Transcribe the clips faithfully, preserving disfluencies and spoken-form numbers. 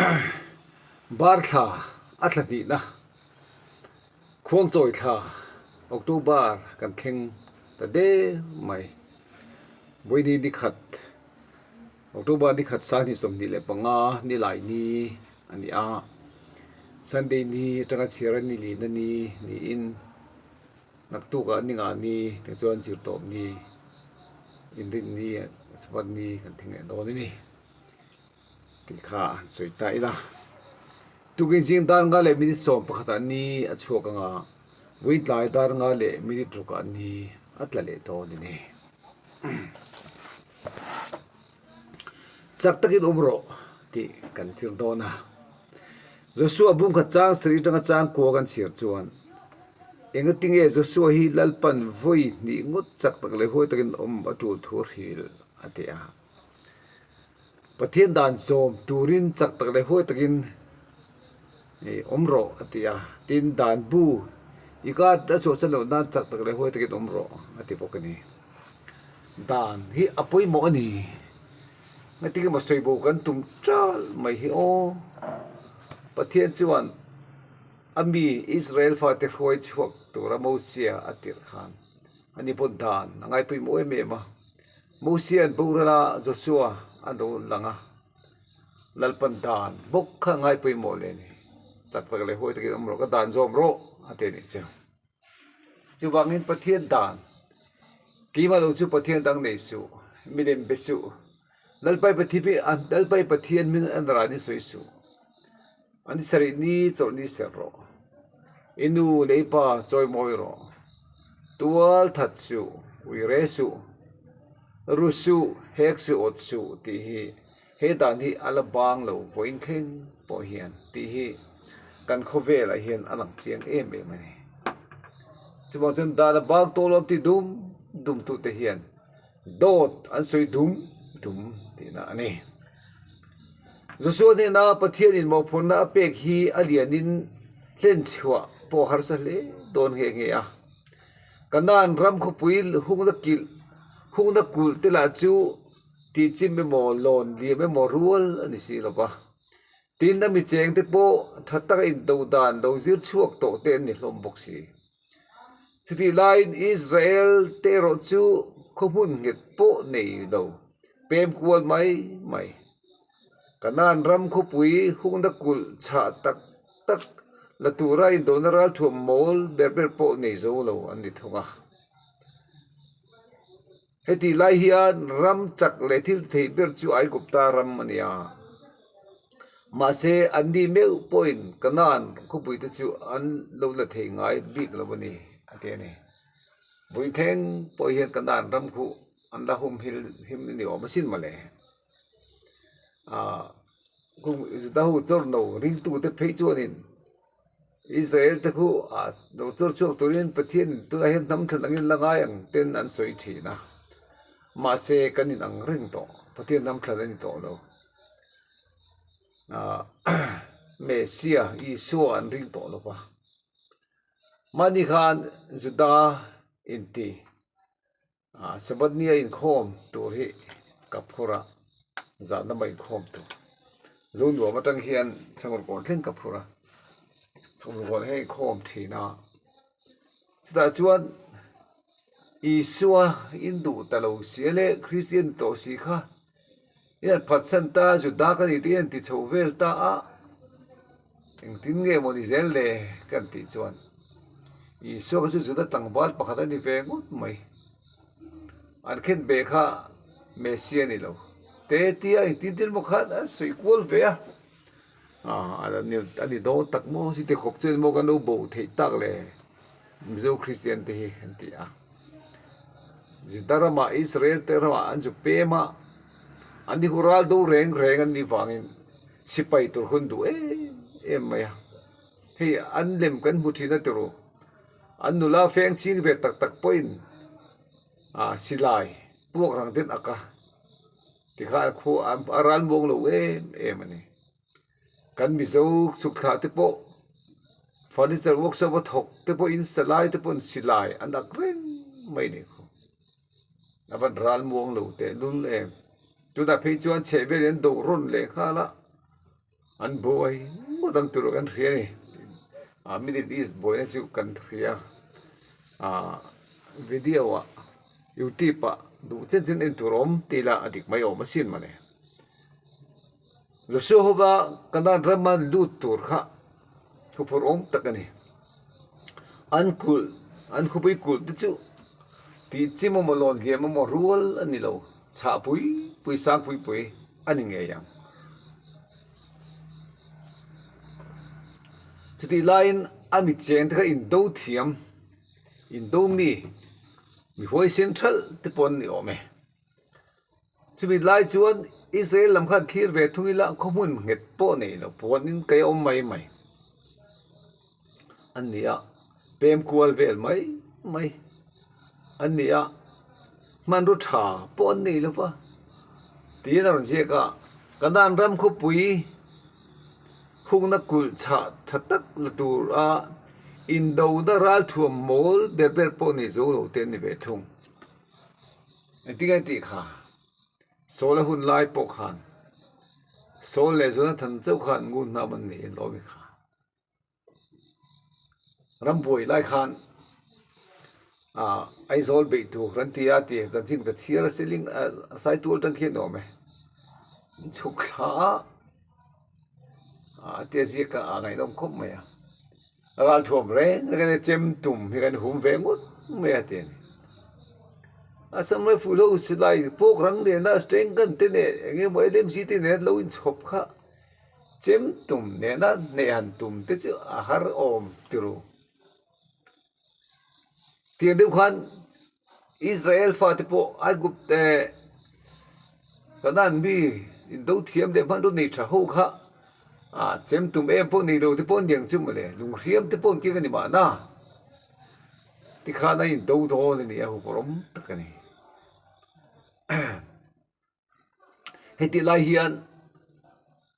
Bar thla, a thla hnina, Khuangchawi thla, October kan thleng ta de mai. Vawiin ni khat, October ni khat, sang hni sawmhni le panga, Nilaini a ni a. Sunday ni aṭanga chhiar a ni, Nilina ni niin, naktuka Ninga ni, tichuan Zirtawp ni, Inrinni, Sabbath ni kan thleng leh dawn a nih. Ti kha an sawi ta ila. Tukin zing dar nga leh minute sawm pakhat a ni a chhuak anga, vawiin tlai dar nga leh minute ruk a ni a tla leh dawn a nih. Chak takin awm rawh, tih kan chhiar dawn a. Joshua bung khat chang sari aṭanga chang kua kan chhiar chuan, engatinge Joshua hi Lalpan vawi hnih ngawt chak tak leh huai takin awm a tul thu a hril a ti a. Pathian dan zawm turin chak tak leh huai takin, eh, awm rawh a ti a. Tin dan bu i kata chhuahsan loh nan chak tak leh huai takin awm rawh a ti bawk a ni. Dan hi a pawimawh a ni. Ngatinge maw sawi bo kan tum tal mai hi aw. Pathian chuan a mi Israel fate hruai chhuak tura Mosia a tirh khan, ani pawh dan a ngai pawimawh em em a. Mosian boral a Joshua a lo lang a. Lalpan dan bawk kha ngai pawimawh leh a ni. Chak tak leh huai takin awm rawh, ka dan zawm rawh a ti a ni chu. Chuvangin Pathian dan, keimah lo chu Pathian dang nei suh, milem be suh. Lalpa Pathian, Lalpa Pathian hming an ranin sawi suh. An sarih ni chawlh ni ser rawh. I nu leh i pa chawimawi rawh. Tual that suh, uire suh, ru suh, hek suh, awt suh tih hi, he dan hi a la bang lo vawiin thleng pawh hian tih hi kan khawvelah hian a lang chiang em em a ni. Chuvang chuan dan a bang tawh lo ti dum dum tu te hian dawt an sawi dum dum tihna a ni. Joshua hnena Pathianin mawhphurna a pek hi a lianin hlen chhuah pawh harsa hle dawn nghe nghe a. Kanan ram khawpui hungna kilh, hungna kulh te lah chu tichim emaw, lawn liam emaw rual a ni si lo va. Tin, a mi cheng te pawh ṭha taka indo dan lo zir chhuak tawh te an ni hlawm bawk si. Chutih laiin Israel te erawh chu khaw hmun nghet pawh nei lo, pem kual mai mai. Kanan ram khawpui hungna kulh chhah tak tak la tura indona ralthuam mawl ber ber pawh nei zo lo an ni thung a. Heti lai hian ram chak leh thil thei ber chu Aigupta ram a ni a. Mahse, an ni meuh pawhin Kanan khawpui te chu an lo la thei ngai bik lo a ni, a ti a ni. Vawiin thleng pawh hian Kanan ram khu an la hum him, him ni awm asin mawle. A, Juda ho chawr no ringtu te phei chuanin Israel te khu, a, lo chawr chhuak turin Pathian tunah hian hnam thlan angin la ngai ang ten an sawi ṭhin a. Mahse, kan inang reng tawh, Pathian hnam thlan a ni tawh lo. A, Messia, Isua an ring tawh lo va. Mani khan Juda inti, a, Sabbath nia inkhawm tur hi ka phur a, zan lama inkhawm tur. Zo nuam aṭang hian chhangurkawn thleng ka phur a, chhangurkawn hi inkhawm ṭhin a. Chutah chuan Isua in duh ta lo si a le, Kristian tawh si kha, in an phatsan ta, Juda ka ni tih in an ti chho vel ta a. Engtin nge maw ni zel le kan tih chuan, Isua kha chu Juda tlangval pakhat a ni ve ngawt mai. An khenbeh kha Messia ni lo. Te tia engtin tin maw khan a sawi kual ve a. A, a ni, a ni dawn tak maw si ti khawp chuan maw kan lo bo theih tak le. Mizo Kristian te hi an ti a. Juda rama, Israel te rama an zu pem a. An ni khu ral do reng reng an ni vangin sipai tur khu an duh em em mai a. Hei an lem kan hmu ṭhin a ti ru. An nula feng ching ve tak tak pawhin, a, silai puak rang ten ak a. Tikhan khu a, a ral muang lo em em a ni. Kan Mizo sukthla te pawh, furniture workshop a thawk te pawh, in salai te pawh, silai an ak reng mai ni khu. A van ral muang lo teh lul em. Tunah phei chuan chheh velin an do rawn leh nghal a. an buoi ngawt ang ti ruok kan hria a nih. A, Middle East buoina chu kan hria a, video-ah, YouTube-ah duh chen chen en tur a awm ti la a dik mai a awm a sin mani. Joshua hoba Kanan rama an lut tur kha thuphur awm tak a nih. An kulh, an khawpui kulh te chu tih chim a maw, lawn hliam a maw, ruol a ni lo. Chhah pui pui, sang pui pui a ni ngei ang. Chuti laiin a mi cheng te kha indo thiam, indo mi, mi huoisen thal te pawh an ni awm e. Chumi lai chuan Israel lam khan thlir ve thung ila, khawhmun nghet pawh nei lo, puan in kai awm mai mai. An nia, pem kual vel mai mai. An nia, hmanraw ṭha pawh an nei lo va. Tiin a rawn ziak a, Kanan ram khawpui hungna kulh chhah ṭha tak la tur a, indona ralthuam mawl ber ber pawh nei zo lo te an ni ve thung. Engtin nge tih kha, Saula hun lai pawh khan, Saul leh Jonathan chauh khan ngun hnam an ni in lo mi kha. Ram buoi lai khan, a, Aizawl beih tur an ti a ti, zanchin ka chhiar a, siling, a, Saitual tang khi an awm e. Chhuk thla a, a, a ti a ziak a, a ngaihnawm khawp mai a. Ralthuam reng reng a ni, chem tum hi kan hum ve ngawt mai a ti a ni. Assam Rifle ho silai pawk rang nena, strength gun te nen, eng emaw L M G te nen lo inchhawp kha, chem tum nena nei han tum te chu a har awm ti ru. Tiang deuh khan Israel fate pawh Aigupta, Kanan mi indo thiam leh hmanraw nei ṭha ho kha, a, chem tum em pawh nei lo te pawh an ni ang chu mawle, lunghriam te pawh an keng a ni mahna. Ti khan a indo dawn a ni a, huphur awm tak a ni. Heti lai hian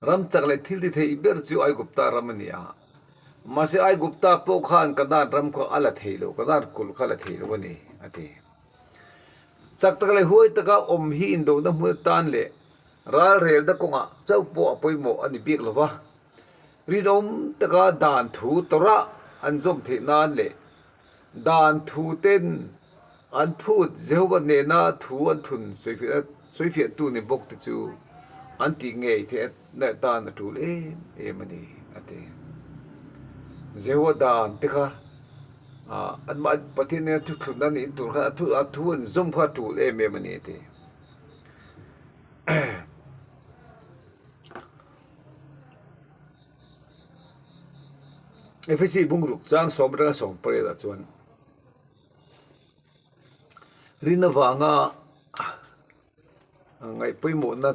ram chak leh thil ti thei ber chu Aigupta ram a ni a. Mahse, Aigupta pawh khan Kanan ram kha a la thei lo, Kanan kulh kha la thei lo a ni, a ti. Chak tak leh huai taka awm hi indona hmun atan leh ralrelna kawngah chauh pawh a pawimawh a ni biak lo va. Rinawm taka dan thu Torah an zawm theih nan leh dan thu ten an phut Jehova nena thu an thlun sawifiah, sawifiahtu ni bawk te chu an tih ngei theihna atan a tul em em a ni, a ti. Jehova dan te kha, a, anmah Pathian nena thu thlunna ni in tur kha a thu, a thu an zawm kha a tul em em a ni, a ti. Efesi bung ruk chang sawm ranga sawm pariat ah chuan, rinna vanga ngaihpawimawhna,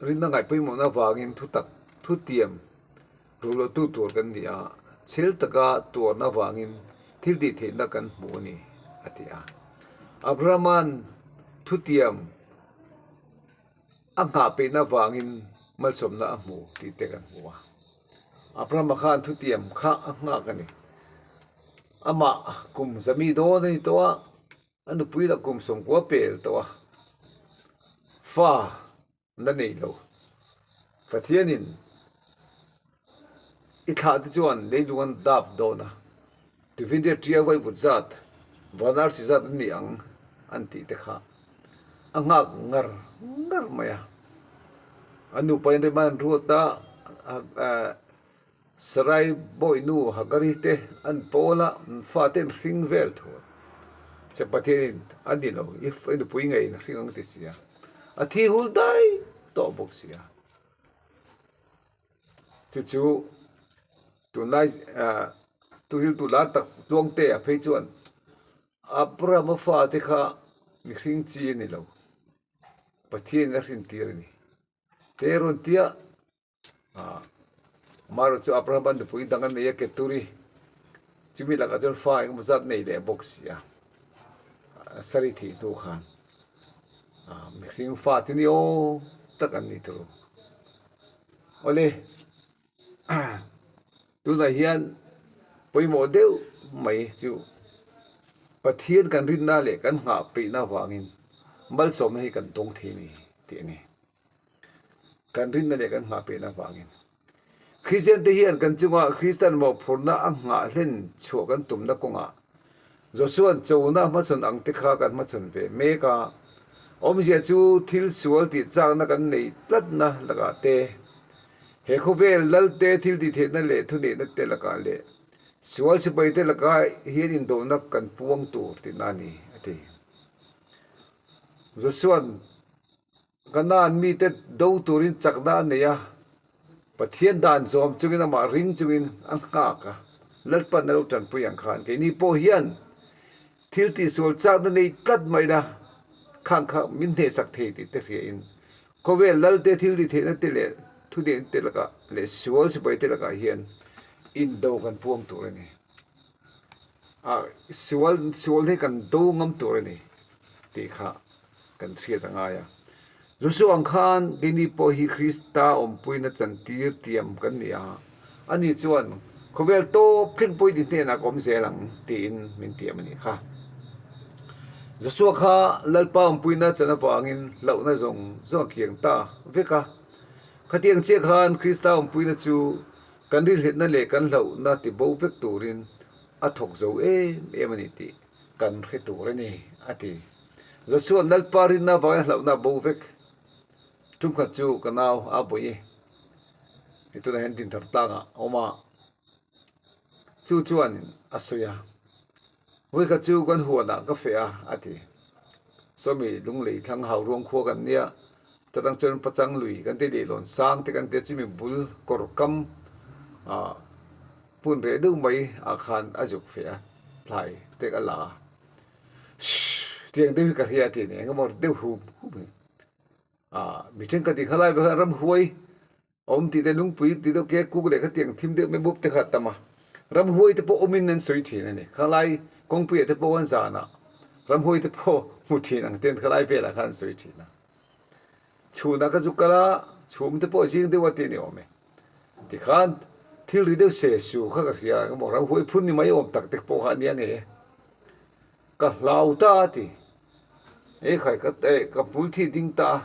rinna ngaihpawimawhna vangin thutak, thutiam rulotu tur kan ni a, chhel taka tuarna vangin thil tih theihna kan hmu a ni, a ti a. Abrahaman thutiam a nghah peihna vangin malsawmna a hmu tih te kan hmu a. Abrahama khan thutiam kha a nghak a ni. Amah kum zami dawn a ni tawh a, a nupui lah kum sawmkua pel tawh a. Fa na nei lo. Pathianin i thlah te chuan leilung an dap dawn a. Tuvindia tia vaibut zat, vanarsi zat an ni ang, an tih te kha a nghak ngar ngar mai a. A nupa in rema an ruat a, a, a, Sarai bawinu Hagari te an pawl a, an fate an hring vel thut. Che Pathianin a ni lo, i f-, i nupui ngei in hring ang ti si a. A thi hul dai tawh bawk si a. Chu chu, tunlai, a, tu hil tu lar tak tluang te a phei chuan Abrahama fate kha mihring chi a ni lo. Pathianin a hrin tir a ni. Te rawn tia, a, mahse chu Abrahama nupui dang an nei a, Keturi. Chumi lakah chuan fa engemaw zat nei leh bawk si a. A, Sari thih hnu khan. A, mihring fa chu ni awm tak an ni tur. Awle, tunah hian pawimawh deuh mai chu Pathian kan rinna leh kan nghah peihna vangin malsawmna hi kan tawng thei ni tih a ni. Kan rinna leh kan nghah peihna vangin. Kristian te hian kan chunga Kristian mawphurna a nghah hlen chhuah kan tumna kawngah Joshua-n chona hmachhawn ang te kha kan hmachhawn ve mek a. Awmzia chu thil sual tih chakna kan nei tlatna lakah te, he khawvel lalte thil tih theihna leh thuneihna te lakah leh sual sipai te lakah hian indona kan puang tur tihna a ni, a ti. Joshua-n Kanan mite do turin chakna a nei a, Pathian dan zawm chungin amah ring chungin a nghak a, Lalpan a lo ṭanpui ang khan keini pawh hian thil tihsual chakna nei tlat mai ila, khang kha min hnehsak thei tih te hriain, khawvel lalte thil tih theihna te leh thuneihna te lakah leh sual sipai te lakah hian indo kan puang tur a ni. A, sual, sual hi kan do ngam tur a ni tih kha kan hriat a ngai a. Joshua-n khan keini pawh hi Krista awmpuina chantir tiam kan ni a, ani chuan khawvel tawp thleng pawh i ti hnenah ka awm zel ang tiin min tiam a ni kha. Joshua kha Lalpa awmpuina chan avangin hlauhna zawng zawng a kiang ta vek a. Khatiang chiah khan Krista awmpuina chu kan rilhriatna leh kan hlauhna tibo vek turin a thawk zo em em a ni tih kan hre tur a ni, a ti. Joshua-n Lalpa rinna avangin a hlauhna bo vek. Ṭum khat chu ka nau a bawi e. Hi tunah hian dinthar tlangah a awm a. Chu chuan a sawi a. Vawi khat chu kan huanah ka feh a, a ti. Sawmi Lunglei thlang Hauruang khua kan nia. Chutang chuan Pachang lui kan ti, Leilawn sang te kan ti a, chumi bul kawr kam, a, pun reh deuh mai ah khan a zuk feh a, thlai te a la a. Tiang deuh hi ka hria ti ni, engemaw deuh hum hum hi. A, mi ṭhenkhat hi khalai vel khan ramhuai awm tih te, lungpui tih deuh, kekuk leh khatiang thim deuh mebup te kha tam a. Ramhuai te pawh awmin an sawi ṭhin a ni. Khalai kawngpuiah te pawh an zan a. Ramhuai te pawh hmu ṭhin ang ten khalai velah khan an sawi ṭhin a. Chhunah ka zuk kal a, chhum te pawh zing deuh a ti ni awm e. Tikhan thil ri deuh se su kha ka hria, engemaw ramhuai phun ni mai awm tak te pawh kha a nia nge e. Ka hlau ta a ti. E khai ka, e, ka hmul thi ding ta a.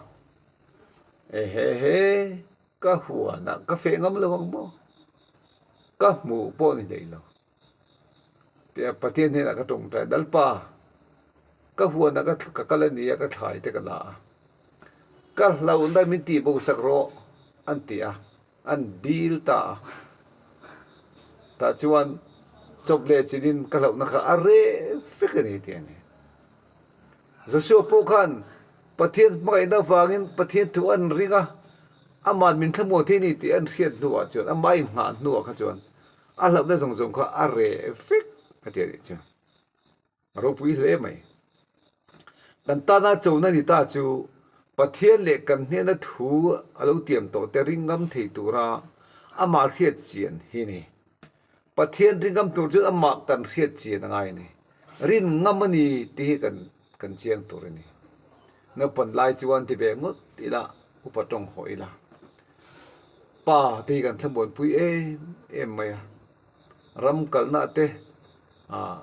E he he. Ka huanah ka feh ngam lo ang maw? Ka hmuh pawh ni nei lo. Tia Pathian hnenah ka ṭawngṭai, Lalpa, ka huanah ka, ka kal a ni a, ka thlai te ka la a. Ka hlauhna min tihbosak rawh, an ti a, an dil ta a. Tah chuan chawp leh chinin ka hlauhna kha a reh vek a ni, ti a ni. Joshua pawh khan Pathian hmangaihna avangin Pathian thu an ring a, aman min thlamuang thei ni tih an hriat hnuah chuan, ama innghah hnuah kha chuan a hlauhna zawng zawng kha a reh vek a ti a nih chu. A ropui hle mai. Kan tana chona ni ta chu, Pathian leh kan hnena thu a lo tiam tawh te ring ngam thei tura amah hriat chian hi ni. Pathian ring ngam tur chu amah kan hriat chian a ngai a ni. Rin ngam a ni tih hi kan, kan chiang tur a ni. Naupan lai chuan ti ve ngawt ila, upa ṭawng haw ila. Pa te hi kan thlamuanpui em em mai a. Ram kalna te, a,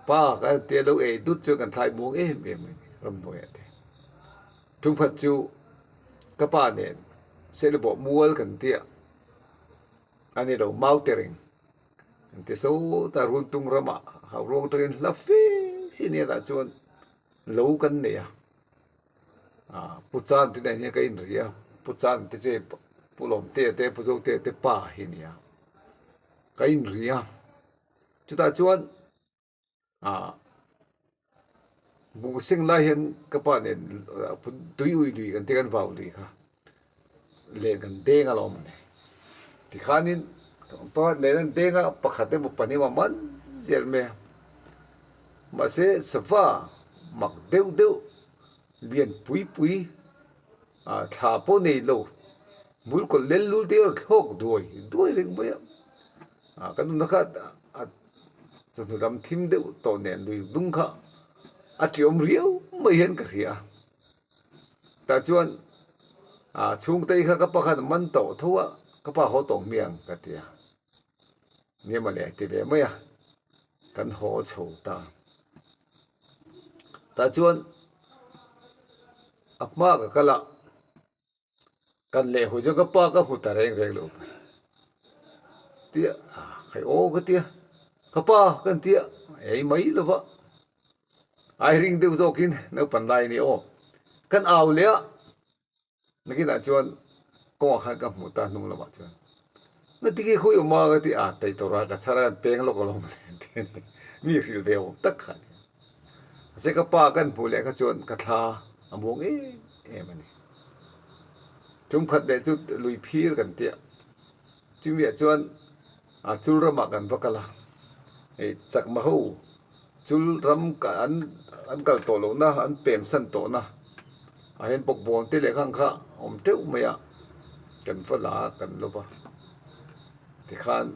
pa kan ti a, lo ei dut chuan kan thlai muang em em mai a ni, ramhnuaiah te. Ṭum khat chu ka pa nen, Sehlabawmual kan ti a, a ni lo, Mau Tereng kan ti, sawta Runtung ramah Hauruang aṭangin hla fe hi ni a, tah chuan lo kan nei a. A, Pu Chan te nen hian ka inri a, Pu Chan te che, Pu Lawmtea te, Pu Zotea te pa hi ni a, ka inri a. Chutah chuan, a, Buseng lai hian ka pa nen, a, Pu Tui Ui lui kan ti, kan vau lui kha len kan deng alawm a ni. Tikhanin pa nen an deng a, pakhat emaw pahnih emaw man zel mai a. Mahse, sava mak deuh deuh, lian pui pui, a, thla pawh nei lo, bul kawl lel lul te a thlawk duai duai reng mai a. A, kan nunna kha, a, chawhnu lam thim deuh tawh nen lui dung kha a ṭiawm riau mai hian ka hria a. Tah chuan, a, chhungte kha ka pa khan man tawh tho a, ka pa haw tawh hmiang ka ti a. Ni maw le, ti ve mai a, kan haw chho ta. Tah chuan a hma ka kal a, kan leh hui chuan ka pa ka hmu ta reng reng lo. tia, a, khai aw ka tia. Ka pa kan tia, ei mai lova. Ai ring deu zawkin, naupan lai ni aw. Kan au le a. Nakinah chuan, kawngah khan ka hmu ta hnung lamah chuan. Na tiki khui awm a ka ti a, tei tawra ka chhara kan peng lawk alawm. Mi hril ve awm tak kha ni. A se ka pa kan hmu leh kha chuan ka thla a muang em em a ni. Tum khat leh chu lui phir kan tia. Chumi ah chuan, a, chul ramah kan va kal a. Hei, chakma ho, chul ram ka, an, an kal tawh lohna, an pem san tawhna. A hian bawkbawn te leh khang kha awm teuh mai a. Kan va la, kan lo va. Tikhan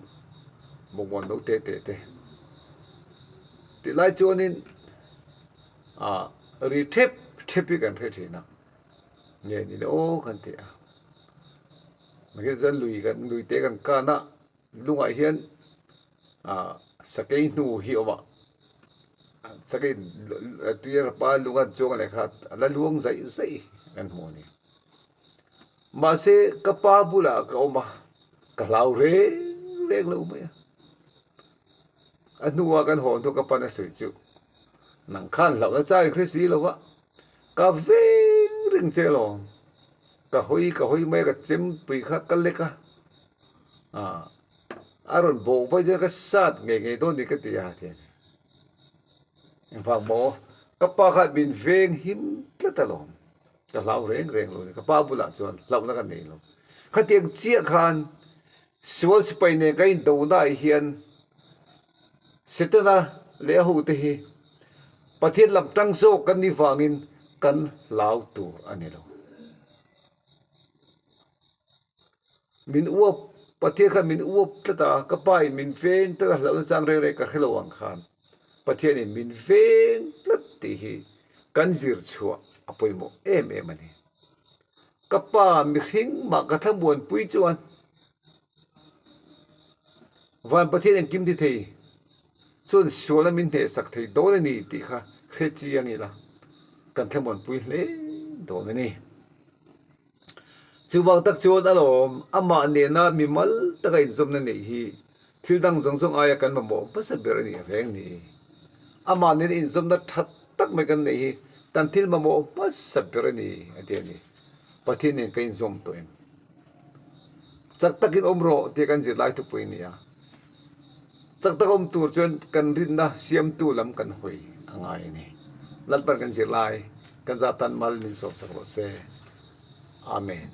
bawkbawn lo te te te. Ti lai chuanin, a, ri thep thep hi kan hre ṭhin a. Nge ni le aw kan ti a. Nge chuan lui kan, lui te kan kan a. Lungah hian, a, sakei hnu hi awm a. Sakei, a, tuia pa lunga chuang leh kha, a la luang zai zai kan hmu a ni. Mahse, ka pa bulah ka awm a, ka hlau reng reng lo mai a. A hnua kan haw hnu ka pan a sawi chu. Nang khan hlauhna chang hre si lo va. Ka veng reng che lo. Ka hawi, ka hawi mai ka chempui kha ka lek a. A, a rawn bo vai che ka sat ngei ngei dawn ni ka ti a ti a ni. Engvang maw, ka pa kha min veng him tlat alawm. Ka hlau reng reng lo ni, ka pa bulah chuan hlauhna ka nei lo. Khatiang chiah khan, sual sipai nen ka indona ai hian, Setana leh a hote hi Pathian lam tang zawk kan ni vangin kan hlau tur a ni lo. Min uap, Pathian kha min uap tlat a, ka pa in min veng tlat a, hlauhna chang reng reng ka hre lo ang khan, Pathianin min veng tlat tih hi kan zir chhuah a pawimawh em em a ni. Ka pa mihring mah ka thlamuanpui chuan, Van Pathian engkim ti thei chuan suala min hnehsak thei dawn a ni tih kha hre chiang ila kan thlamuanpui hle dawn a ni. Chuvang tak chuan alawm, amah nena mimal taka inzawmna neih hi thil dang zawng zawng aia kan mamawh hmasa ber a nih reng ni. Amah nena inzawmna ṭha tak mai kan neih hi kan thil mamawh hmasa ber a ni, a ti a ni. Pathianin ka inzawm tawh em. Chak takin awm rawh tia kan zirlai thupui a ni a. Chak tak awm tur chuan kan rinna siamtu lam kan hawi a ngai a ni. Lalpan kan zirlai, kan za tan mal min sawm sak rawh se. Amen.